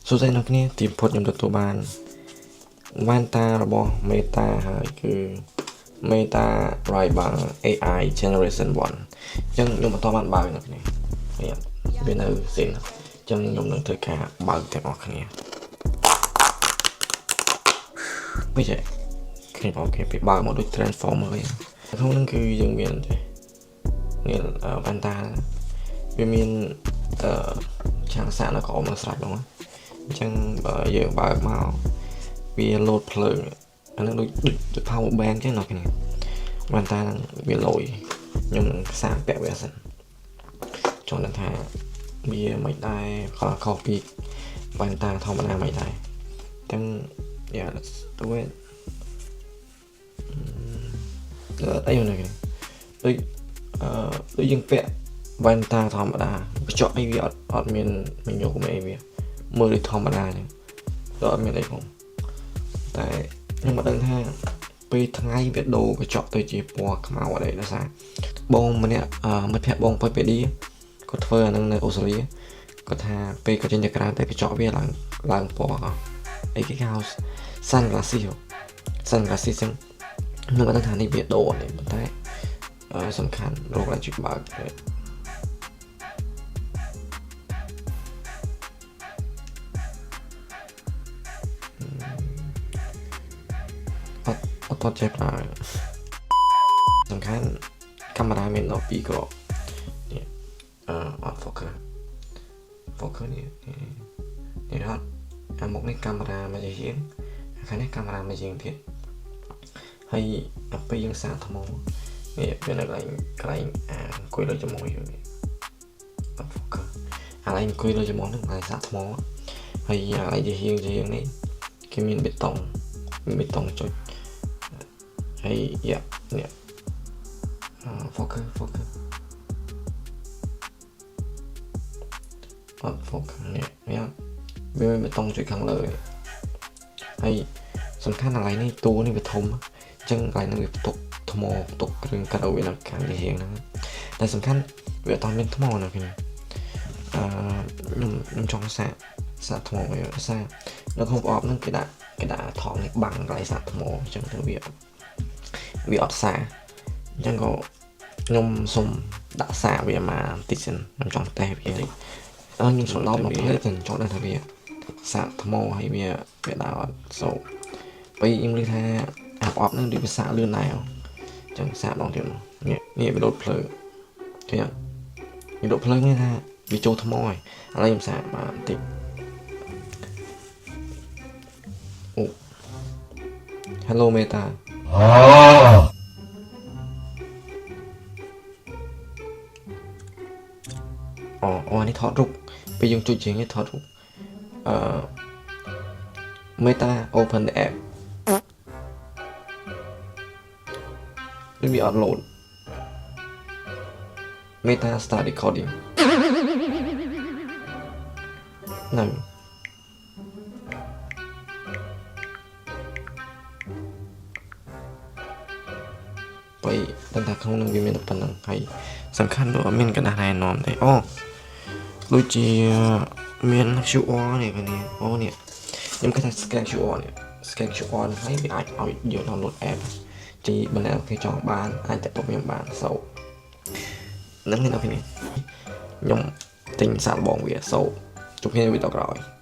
សួស្តីអ្នកគ្នាទីបំផុតខ្ញុំទទួលបានវ៉ែនតារបស់ Meta ហើយគឺ Meta Ray-Ban AI Generation 1អញ្ចឹងខ្ញុំបន្តបានបើកអ្នកគ្នានេះវានៅសិនអញ្ចឹងខ្ញុំនឹងធ្វើការបើកទាំងអស់គ្នាវិញចេះគ្នាអូខេពេលបើកមកដូច Transformer អញ្ចឹងក្នុងហ្នឹងគឺយើងមានទេនេះវ៉ែនតាវាមានអឺឆាងសាកនៅក្រោមនៅស្រេចហ្មងអញ្ចឹងបើយើងបើកមកវាលោតភ្លើងអាហ្នឹងដូចដូច power bank ចឹងអ្នកគ្នាវ៉ែនតាហ្នឹងវាលយខ្ញុំនឹងសាកពាក់វាសិនចង់ដឹងថាវាមិនដែរខុសខុសពីវ៉ែនតាធម្មតាមិនដែរអញ្ចឹង yeah, let's do it. អីហ្នឹងដូចអឺដូចយើងពាក់វ៉ែនតាធម្មតាបញ្ចក់អីវាអត់អត់មានមញោមអីវាមើលដូចធម្មតាអញ្ចឹងដល់អត់មានអីផងតែខ្ញុំមិនដឹងថាពេលថ្ងៃវាដូរកញ្ចក់ទៅជាពណ៌ខ្មៅអត់អីដោយសារបងម្នាក់មិត្តភក្តិបងប៉ុយពេឌីគាត់ធ្វើអាហ្នឹងនៅអូស្ត្រាលីគាត់ថាពេលគាត់ចេញទៅក្រៅតែកញ្ចក់វាឡើងឡើងពណ៌អីគេហៅ sunglasses sunglasses ចឹងខ្ញុំអត់ដឹងថានេះវាដូរអត់ទេប៉ុន្តែសំខាន់រកឡើងជួយបើកអត់អត់តចេះប្រើសំខាន់កាមេរ៉ាមានដល់2គ្រាប់នេះអឺអត់ focus focus នេះនេះអត់អាមុខនេះកាមេរ៉ាមកជាជាងខាងនេះកាមេរ៉ាមកជាងទៀតហើយដល់ពេលយើងសាកថ្មនេះវានៅកន្លែងកន្លែងអាអង្គុយលើច្រមុះយើងនេះអត់ focus អាកន្លែងអង្គុយលើច្រមុះហ្នឹងកន្លែងសាកថ្មហើយអាកន្លែងជាហៀងជាហៀងនេះគេមានបេតុងមានបេតុងចុចហើយយ៉ានេះ focus focus អត់ focus នេះនេះវាមានបេតុងចុចខាងលើហើយសំខាន់កន្លែងនេះតួនេះវាធំអញ្ចឹងកន្លែងហ្នឹងវាផ្ទុកថ្មផ្ទុកគ្រឿងក្រៅវានៅខាងជាហៀងហ្នឹងតែសំខាន់វាអត់មានថ្មណាគ្នាអឺខ្ញុំខ្ញុំចង់សាកសាកថ្មវាសាកនៅក្នុងប្រអប់ហ្នឹងគេដាក់គេដាក់ថងនេះបាំងកន្លែងសាកថ្មអញ្ចឹងទៅវាវាអត់សាអញ្ចឹងក៏ខ្ញុំសុំដាក់សាកវាមកបន្តិចសិនខ្ញុំចង់តេស្តវាតិចអឺខ្ញុំសុំដល់មកផ្លេតចង់ដឹងថាវាសាកថ្មហើយវាវាដើរអត់សូពេលខ្ញុំឮថាអាប្រអប់ហ្នឹងដូចវាសាកលឿនដែរអញ្ចឹងសាកម្ដងទៀតនេះនេះវាលោតភ្លើងឃើញអត់វាលោតភ្លើងនេះថាវាចូលថ្មហើយឥឡូវខ្ញុំសាកមកបន្តិចអូ Hello Meta អូអូនេះថតរូបពេលយើងចុចជាងនេះថតរូបអឺ Meta, open the app. នេះវាអត់ load. Meta, start recording. នៅបើដឹងថាក្នុងនឹងវាមានតែប៉ុណ្្នឹងហើយសំខាន់ដូចអត់មានក្រដាសណែនាំទេអូដូចជាមាន QR នេះនេះអូនេះខ្ញុំគិតថា scan QR នេះ scan QR ហ្នឹងហើយវាអាចឲ្យយើង download app ជីបើអ្នកគេចង់បានអាចតាក់ទងខ្ញុំបាន so ហ្នឹងអ្នកគ្នាខ្ញុំទិញសាកល្បងវា so ជួបគ្នានៅវីដេអូក្រោយ។